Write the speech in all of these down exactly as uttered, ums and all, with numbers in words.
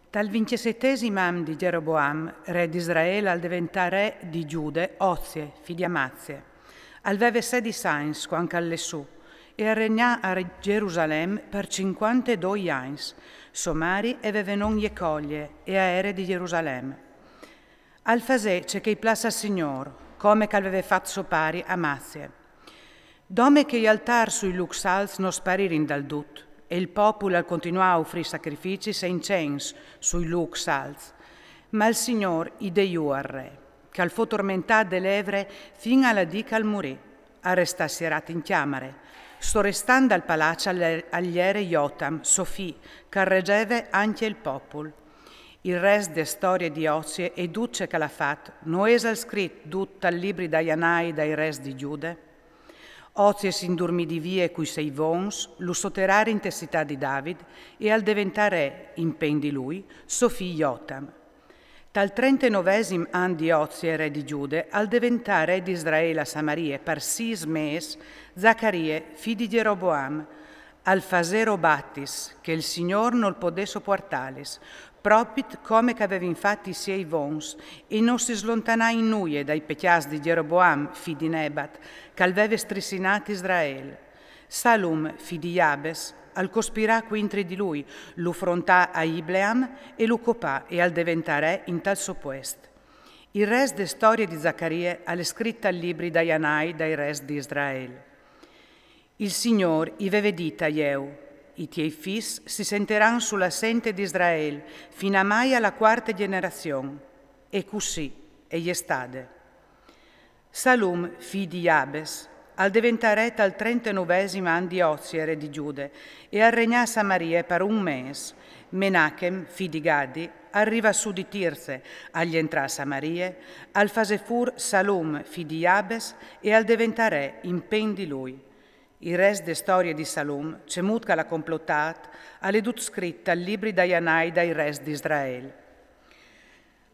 Tal vincjesetesim an di Gjeroboam, re di Israel, al deventà re di Gjude Ozie, fi di Amazie. Al veve sedis agns cuant che al lè sù, e al regnà a Gjerusalem par cincuantedoi agns. So mari e veve non Jecolie, e a ere di Gjerusalem. Al fasè ce che i plàs al Signôr, come che al veve fat so pari Amazie. Dome che i altârs sui lûcs alts no sparirin dal dut, e il popul al continuà a ufrî sacrificis e incens sui lûcs alts. Ma il Signôr i dè jù al re, che al fo tormentât de levre fin a la dì che al murì. Al restà sierât in cjamare. Sorestant dal palaç al, al jere Jotam, so fi, che al regjeve ancje il popul. Il rest de storie di Ozie e dut ce che al à fat, no isal scrit dut tal libri dai anâi dai res di Gjude? Ozie si indurmidì vie cui siei vons, lu soteràrin te citât di David, e al deventà re, impein di lui, so fi Jotam. Tal trentenovèsim an di Ozie, re di Gjude, al deventà re di Israel a Samarie par sîs mês Zacarie, fi di Gjeroboam. Al fasè robatis, che il Signôr nol podè sopuartâlis, propit come che a vevin fat i siei vons, e no si slontanà in nuie dai pecjâts di Gjeroboam, fi di Nebat, che al veve strissinât Israel. Salum, fi di Jabes, al cospirà cuintri di lui, lu frontà a Ibleam e lu copà e al deventà re intal so puest. Il rest de storie di Zacarie al è scrit tal libri dai anâi dai res di Israel. Il Signôr i veve dit a jeu: I tiei fîs si senteran su la sente di Israel, finamai a la cuarte gjenerazion. E cussì e je stade. Salum, fi di Jabes, al deventà re tal trentenovèsim an di Ozie, re di Gjude, e al regnà a Samarie par un mês. Menachem, fi di Gadi, al rivà sù di Tirze, al jentrà a Samarie, al fasè fûr Salum, fi di Jabes, e al deventà re impein di lui. Il rest de storie di Salum, cemût che al à complotât, al è dut scrit tal libri dai anâi dai res di Israel.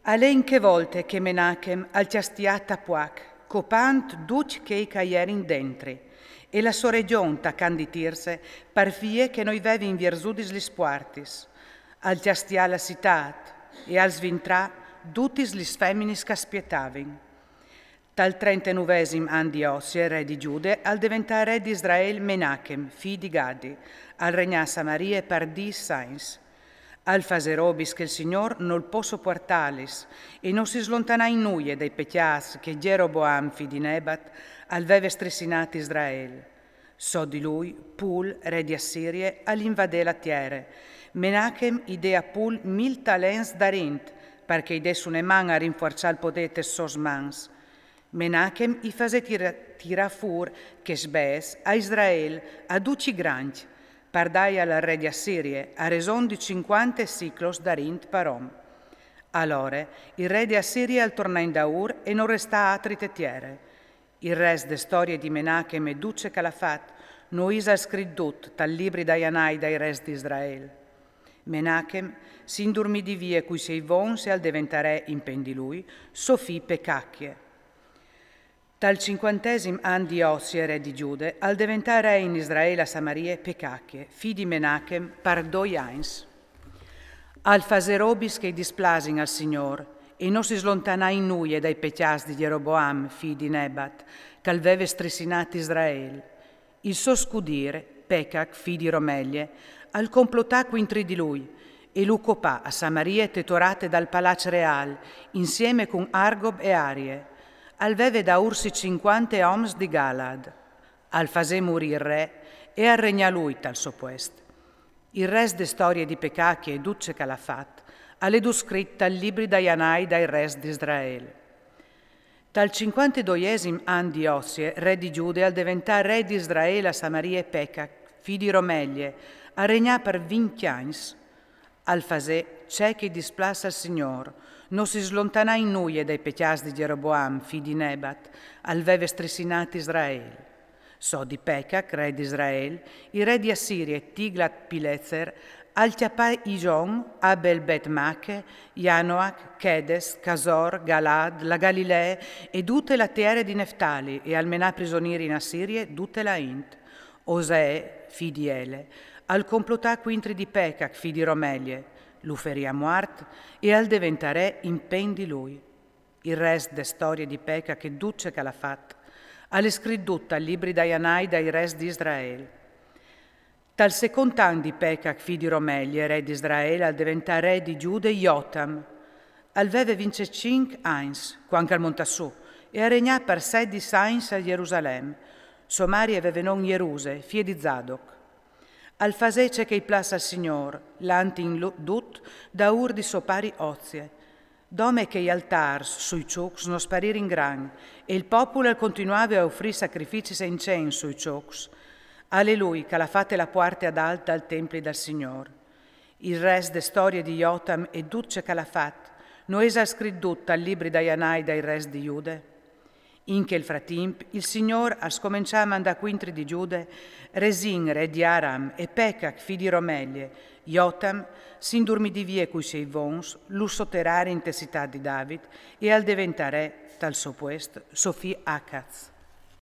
Al è in chê volte che Menachem al cjastià Tapuac, copant ducj chei che a jerin dentri, e la sô regjon tacant di Tirze, par vie che no i vevin vierzudis lis puartis. Al cjastià la citât e al svintrà dutis lis feminis che a spietavin. Tal trentenovèsim an di Ozie, re di Gjude, al deventà re di Israel Menachem, fi di Gadi, al regnà a Samarie par dîs agns. Al fasè robis che il Signôr nol pò sopuartâlis, e no si slontanà in nuie dai pecjâts che Gjeroboam, fi di Nebat, al veve strissinât Israel. So di lui, Pul, re di Assirie, al invadè la tiere. Menachem i dè a Pul mil talents d'arint, par che i des une man a rinfuarçâ il podê tes sôs mans. Menachem i fasè tira-, tirâ fûr chês bêçs a Israel, a ducj i grancj, par dâi al re di Assirie, a reson di cincuante siclos d'arint par om. Alore, il re di Assirie al tornà indaûr e no restà atri te tiere. Il rest de storie di Menachem e dut ce che al à fat, no isal scrit dut tal libri dai anâi dai res di Israel? Menachem si indurmidì vie cui siei vons e al deventà re impein di lui, so fi Pecacje. Tal cincuantesim an di Ozie, re di Gjude, al deventà re in Israel a Samarie Pecacje, fi di Menachem, par doi agns. Al fasè robis che i displasin al Signôr, e no si slontanà in nuie dai pecjâts di Gjeroboam, fi di Nebat, che al veve strissinât Israel. Il so scudîr, Pecac, fi di Romelie, al complotà cuintri di lui, e lu copà a Samarie te torate dal palaç reâl, insieme cun Argob e Arie. Al veve daûrsi cincuante oms di Galaad. Al fasè murî il re e al regnà lui tal so puest. Il rest de storie di Pecacje e dut ce che al à fat, al è dut scrit tal libri dai anâi dai res di Israel. Tal cincuantedoiesim an di Ozie, re di Gjude, al deventà re di Israel a Samarie Pecac, fi di Romelie, al regnà par vincj agns. Al fasè ce che i displâs al Signôr, no si slontanà in nuie dai pecjâts di Gjeroboam, fi di Nebat, al veve strissinât Israel. So di Pecac, re di Israel, il re di Assirie Tiglat-Pileser al cjapà Ijon, Abel Bet-Mache, Janoac, Chedes, Casor, Galaad, la Galilee e dute la tiere di Neftali, e al menà prisonîr in Assirie dute la int. Osae, fi di Ele, al complotà cuintri di Pecac, fi di Romelie, Lu ferì a muart e al deventà re in pè di lui. Il rest de storie di Pecac e dut ce che al à fat al è scrit dut al libri dai anai dai res di Israel. Tal secont an di Pecac, fi di Romelie, re di Israel, al deventà re di Giude Jotam. Al veve vincjecinc agns, cuant che al montà sù, e al regnà par sedis agns a Jerusalem. So mari e veve non Jeruse, fie di Zadoc. Al fasè ce che i plàs al Signôr, lant in lu-, dut daûr di so pari Ozie. Dome che i altârs sui çucs no sparirin gran, e il popul al continuave a ofrî sacrificis e incens sui çucs. Al è lui che al à fate la puarte adalt dal templi dal Signôr. Il rest de storie di Jotam e dut ce che al à fat, no isal scrit dut tal libri dai anai dai res di Jude? In chel fratimp, il Signôr al scomençà a mandâ cuintri di Giude Resin, re di Aram, e Pecac, fi di Romelie. Jotam si indurmidì vie cui siei vons, lu soteràrin inte citât di David, e al deventà re tal so puest so fi Acaz.